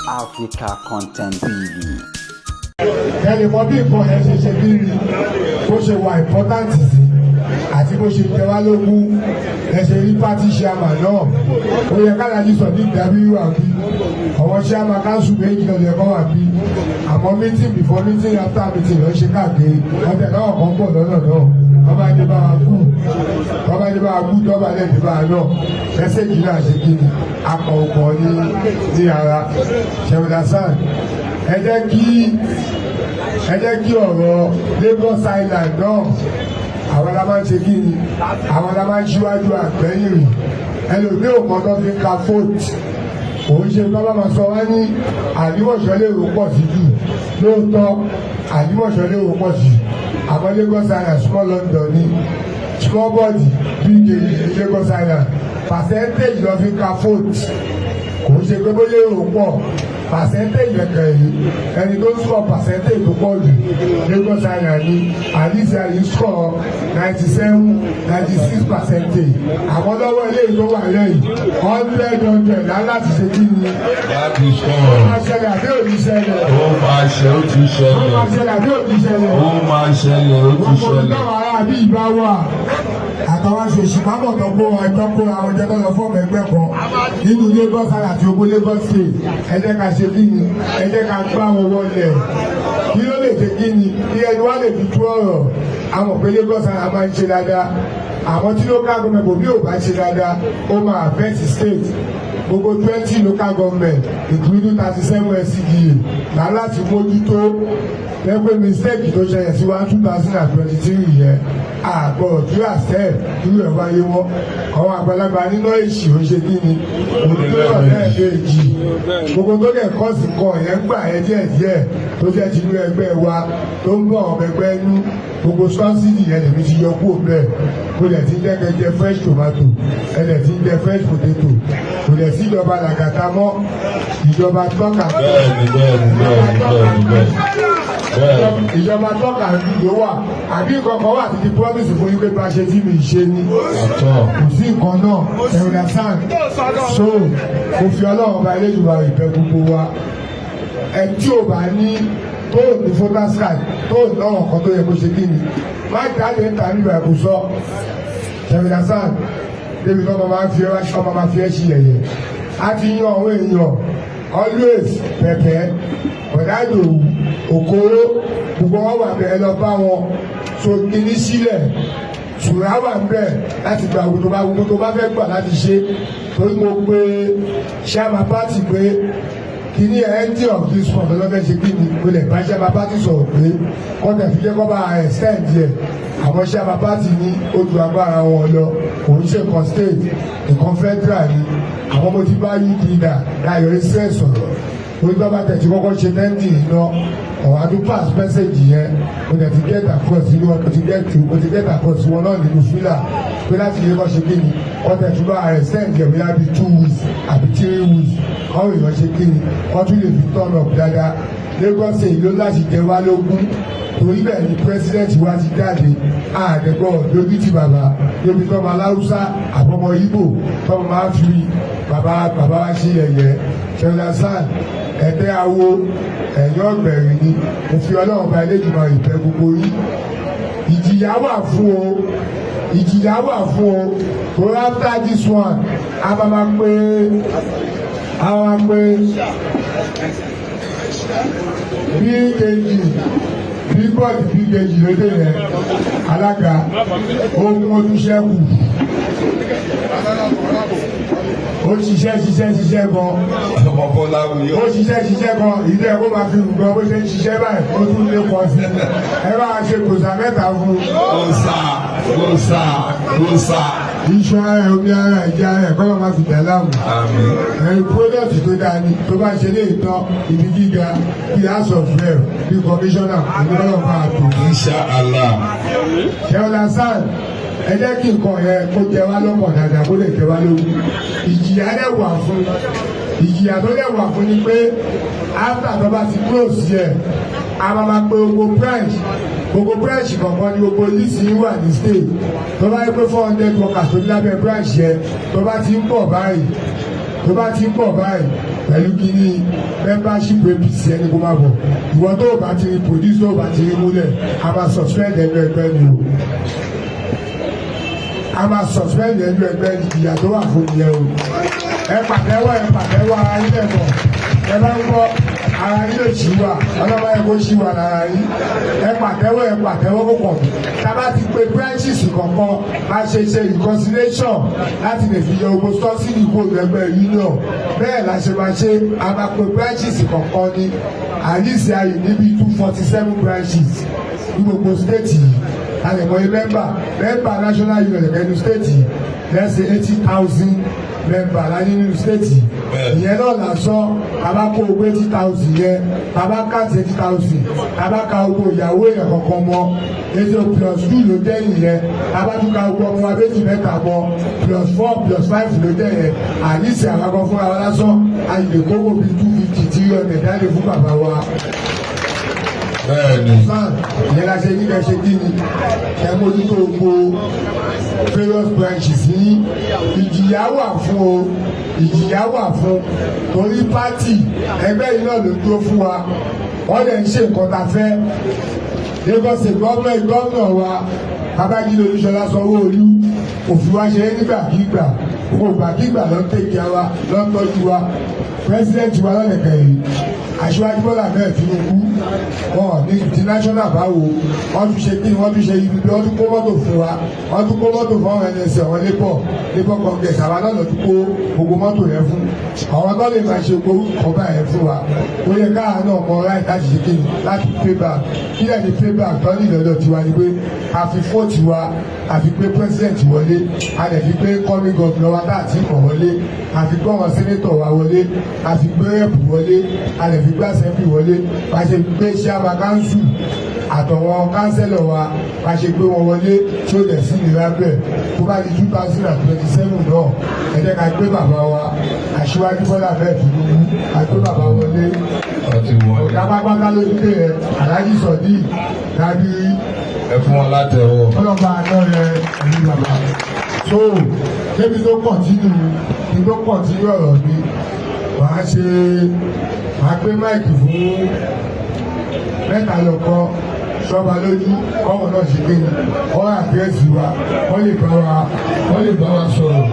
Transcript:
Africa Content TV. Ẹnì kan bí nǹkan ẹ ṣe ṣe bí rí, bó ṣe wà important sí àti bó ṣe jẹ wá lógún, ẹ ṣe rí party chairman náà. Ó yẹ kálájí sọ ní ìdábí wà bí àwọn chairman council méjì náà lè kọ́ wà bí, àmọ́ meeting before meeting, after meeting ló ń ṣe káàkiri. Ọbẹ̀ náà kàn bọ̀ lọ́nà náà. Ọba dé bá wa kú, ọba dé bá wa kú, tọ́ba lè dé bá wa náà. Message náà ṣe kí ni akọ̀ ọkọ̀ ní ara ṣẹ̀wọ̀dà. Ẹ jẹ́ kí ọ̀rọ̀ Lagos Island náà, àwọn la máa ń ṣe kí ni, àwọn la máa ń ṣíwájú àgbẹ̀yìn rìn. Ẹlòmíì ò mọ tó fi ń ka vote. Òun ṣe bá máa sọ wá ní Àlímọ̀ṣọ́ lè rò pọ̀ sí jù. Lóòótọ́, Àlímọ̀ṣọ́ lè rò pọ̀ sí, àmọ́ Lagos Island, small London ní, small body, big Lagos Island. Percentage lọ fi ń ka vote. Kò ń ṣe pé bóyá èrò pọ̀. Percentage ẹ̀kẹ́ yìí, ẹni tó ń score percentage tó pọ̀ jù, Lagos Island ní àdìsí àyè score 97, 96 percentage. Àmọ́ lọ́wọ́ eléyìí tó wà lẹ́yìn, 100 100 láti ṣe kí ni? Láti Ó sọ̀rọ̀. máa ṣẹlẹ̀ àbí ò ní ṣẹlẹ̀? Ó máa ṣe, ó ti Ó ṣẹlẹ̀. máa ṣẹlẹ̀ àbí ò ní ṣẹlẹ̀? Ó máa ṣẹlẹ̀, ó ti Gbogbo ṣẹlẹ̀. táwọn ará bí ìbá wà, àtàwọn aṣòṣì mámọ̀ tó kó wọn ẹjọ́ kó àwọn jẹ́ tó lọ form ẹgbẹ́ kan nínú Lagos Island àti ogun Lagos State, ẹ jẹ́ ká ṣe kí ni, ẹ jẹ́ ká gbá wọn wọlé. Kí ló lè ṣe kí ni, kí ẹni wá lè fi tú ọ̀rọ̀ àwọn pé Lagos Island máa ń ṣe dáadáa. Àwọn tí local government bí ò bá ṣe dáadáa, ó máa affect state. Gbogbo 20 local government, including 37 LCDA, là láti mójútó lẹ́gbẹ́. Mistake tó ṣẹlẹ̀ sí wa 2023 yẹn, àgbọ̀ tí a sẹ́ irú ẹ̀ wáyé wọ́n. Àwọn àgbàlagbà nínú èsì ó ṣe kí ni òdúró lẹ́ẹ̀kejì. Gbogbo tó dẹ̀ kọ́ sí kọ́ yẹn gbà yẹn díẹ̀ díẹ̀ tó jẹ́ tinú ẹgbẹ́ wa tó ń bọ̀ ọmọ ẹgbẹ́ nú. Gbogbo subsidy yẹn lèmi ti yọ kúrò bẹ́ẹ̀. Kò dẹ̀ ti ń jẹ́ kẹ́ jẹ fresh tomato, ẹ dẹ̀ ti ń jẹ fresh potato. Kò dẹ̀ sí ìjọba làgàtà mọ́, ìjọba tọ́ka. Bẹ́ẹ̀ni, bẹ́ẹ̀ni, bẹ́ẹ̀ni, bẹ́ẹ̀ni, bẹ́ẹ̀ni, bẹ́ẹ̀ni. Ìjọba tọ́ka ló wà. Àbí nǹkan kan wà títí promise fún yín pé bá ṣe tí mi ṣe ni? Àtọ̀. Kò sí nǹkan náà, ẹ understand? So mo fi Ọlọ́run ọba eléyìí ìbẹ̀ gbogbo wa. Ẹ tí ò bá ní, tó ò ní voters card, tó ò náà kan tó yẹ kó ṣe kí ni, má jáde ń ta nígbà kó sọ, ẹ understand? Débi tó ọmọ máa fi ọmọ máa fi ẹ́ ṣe yẹ̀yẹ́. A ti yan àwọn èèyàn always pẹ̀pẹ́ ọ̀dàdòwù òkòrò, gbogbo wọn wà bẹ́ẹ̀. Lọ bá wọn so kíní sílẹ̀, ṣùgbọ́n wà ń bẹ̀ láti gba gbogbo tó bá fẹ́ gbà láti ṣe. Torí mo pé chairman party pé kíní end of this month lọ́fẹ́ ṣe kíni. Mo lè bá chairman party sọ̀rọ̀ pé kọ́tẹ̀ fi jẹ́ kọ́ bá extend yẹ. Àwọn chairman party ní ojú agbára wọn lọ. Òun ṣe nǹkan state, nǹkan federal ni. Àwọn mo ti bá youth leader Láyọ̀ Israel sọ̀rọ̀ orí bá bá tẹ̀ tí kọ́kọ́ ṣe tẹ́ǹtì iná ọ̀hún àti pass message yẹn. Mo dẹ̀ ti get across nínú, mo ti get across wọn náà nínú fílà pé láti lè kọ́ ṣe kí ni, kọ́ tẹ̀ tún bá extend yẹ̀ bóyá bíi 2 weeks àbí 3 weeks, káwọn èèyàn ṣe kí ni, kọ́ tún lè fi turn up dáadáa. Lagos State ló láti jẹ wá lógún, torí bẹ́ẹ̀ ni president wa ti jáde. Àdẹ́gbọ́ lójú ti bàbá débi tọ́mọ aláwùsá àbọ̀mọ Ìgbò tọ́mọ máa fi bàbá bàbá wa ṣe yẹ̀yẹ́ ṣẹlẹ̀. Ẹ̀tẹ́ awo ẹ̀yìn ọ̀gbẹ̀rì ni. Mo fi Ọlọ́run bá Elédùmarè ìfẹ́ gbogbo yín. Ìjìyà wà fún o, ìjìyà wà fún o. Torí after this one, a máa pé bkg bíbọ̀dì bkg lóde yẹn. Alága ohun ojúṣẹ́kù, ó ṣiṣẹ́ ṣiṣẹ́ ṣiṣẹ́ gan. Ọmọ Bọ́lá wuyọ. Ó ṣiṣẹ́ ṣiṣẹ́ gan. Ìdí ẹ̀ kó máa fi rùgbọ́n bó ṣe ń ṣiṣẹ́ báyìí, ó tún lé pọ̀ sí i. Ẹ bá ṣe kòsà mẹ́ta fún un. Kòsà, kòsà, kòsà. Iṣan ara ẹ̀, omi ara ẹ̀, jẹ́ ara ẹ̀, kọ́ máa fi dà láàmú. Àmín. Ẹ̀yin product tó dáa ni. Tó bá ṣe lè tán ibi gíga bí House of Rep, bí commissioner, ìlú bá a tó. Insha Allah. Ṣé understand? Ẹ jẹ́ kí nǹkan yẹn kó jẹ wá lọ́kàn dáadáa, kó lè jẹ wá lógún. Ìjìyà dẹ̀ wà fún. Ìjìyà tó dẹ̀ wà fún ni pé after tó bá ti close yẹ, a máa pe gbogbo branch, gbogbo branch kọ̀ọ̀kan ní gbogbo list yìí wà ní state. Tó bá yẹ pé 400 workers tó ní lábẹ́ branch yẹn, tó bá ti ń bọ̀ báyìí, Tó bá ti ń bọ̀ báyìí pẹ̀lú kíní membership APC, ẹni kó má bọ̀. Ìwọ tó o bá ti rí produce, tó o bá ti rí múlẹ̀, a máa suspend ẹnu ẹgbẹ́ ni o. A máa suspend ẹnu ẹgbẹ́ ni. Ìyà tó wà fún nìyẹn o. Ẹ pàtẹ́wọ́, ẹ pàtẹ́wọ́ ara yín lẹ́kọ̀ọ́. Ẹ bá ń gbọ́ ara yín lè ṣí wà, ọlọ́mọ yẹn kó ṣí wà lára yín. Ẹ pàtẹ́wọ́, ẹ pàtẹ́wọ́ kó pọ̀. Tá a bá ti pe branches kọ̀ọ̀kan, máa ṣe ṣe reconciliation láti lè fi yọ gbogbo subsidy kó ẹgbẹ́ union, bẹ́ẹ̀ la ṣe máa ṣe. A máa pe branches kọ̀ọ̀kan ní àlìsí ayò níbi 247 branches ní gbogbo state yìí. A lè mọ iye member national union ẹ̀kẹ́nu state yìí, let's say 80,000 member la ní nínú state yìí. Ìyẹn náà là sọ. Tàbá kó owó 80,000 yẹn, tàbá count 80,000, tàbá ka owó ìyàwó èèyàn kankan mọ́, eighty plus two ló jẹ́ ìyẹn. Tàbá tún ka owó ọmọ wa méjì mẹ́ta mọ́, plus four, plus five ló jẹ́ yẹn. Àníṣe àwọn fúnra wa lásán, a lè kówó bíi 250, 300 jáde fún bàbá wa. Bẹ́ẹ̀ni. Ìyẹn la ṣe ní kẹ́ ṣe kí ni ẹ mójútó gbogbo various branches yín. Ìjìyà wà fún o, ìjìyà wà fún, torí party ẹgbẹ́ yìí náà ló dúró fún wa. Wọ́n lè ń ṣe nǹkan tá a fẹ́. Lagos State government, gómìnà wa Babájídé Olúṣọlá Sanwó-Olú, òfin wa ṣe é nígbàkigbà. Gbogbo ìgbàkigbà ló ń tẹ̀kí wa, ló ń tọ́jú wa. President wa lọ́lẹ̀kẹ̀ yìí, Aṣíwájú Bọ́lá Ahmed Tinubu, wọn ní ti national báwo, wọ́n tún ṣe kí wọ́n tún ṣe ibi bí wọ́n tún kó mọ́tò fún wa. Wọ́n tún kó mọ́tò fún àwọn NSC, àwọn Labour Congress. Àwa náà lọ tún kó gbogbo mọ́tò yẹn fún àwọn tó lè máa ṣe gbogbo kọ́ba yẹn fún wa. Ó yẹ káà náà mọ ráì láti ṣe kí ni, láti pay back. Kí lẹ́ni pay back tó ní ìlọ́dọ̀ tiwa ni pé a fi vote wa, a fi gbé president wọlé, a lè fi gbé incoming governor wa tá a ti mọ̀ wọlé, a fi gbọ́ àwọn senator wa wọlé, a fi gbé rep wọlé, a lè fi gbé assembly wọlé. Bá a ṣe gbé chairman council àtọ̀wọn councillor wa, bá a ṣe gbé wọn wọlé tí ó dẹ̀ sí ìnira bẹ́ẹ̀. Tó bá di 2027 náà, ẹ jẹ́ ká gbé bàbá wa Aṣíwájú Bọ́lá bẹ́ẹ̀ Tinubu, ká gbé bàbá wọlé. Wọ́n ti wọlé. Ọ̀gá pápátá lójú dé yẹn, Alhaji Sodiq Dábí. Ẹ fún wọn látẹ̀wọ́. Ọlọ́ba àná rẹ ẹ̀mí bàbá. So débi tó continue ní tó continue ọ̀rọ̀ mi, màá ṣe, màá gbé mic fún mẹ́ta lọ́kọ́ sọ́ba lójú kọ́wọ́ náà ṣe kéde wọ́n address wa, wọ́n lè bá wa sọ̀rọ̀.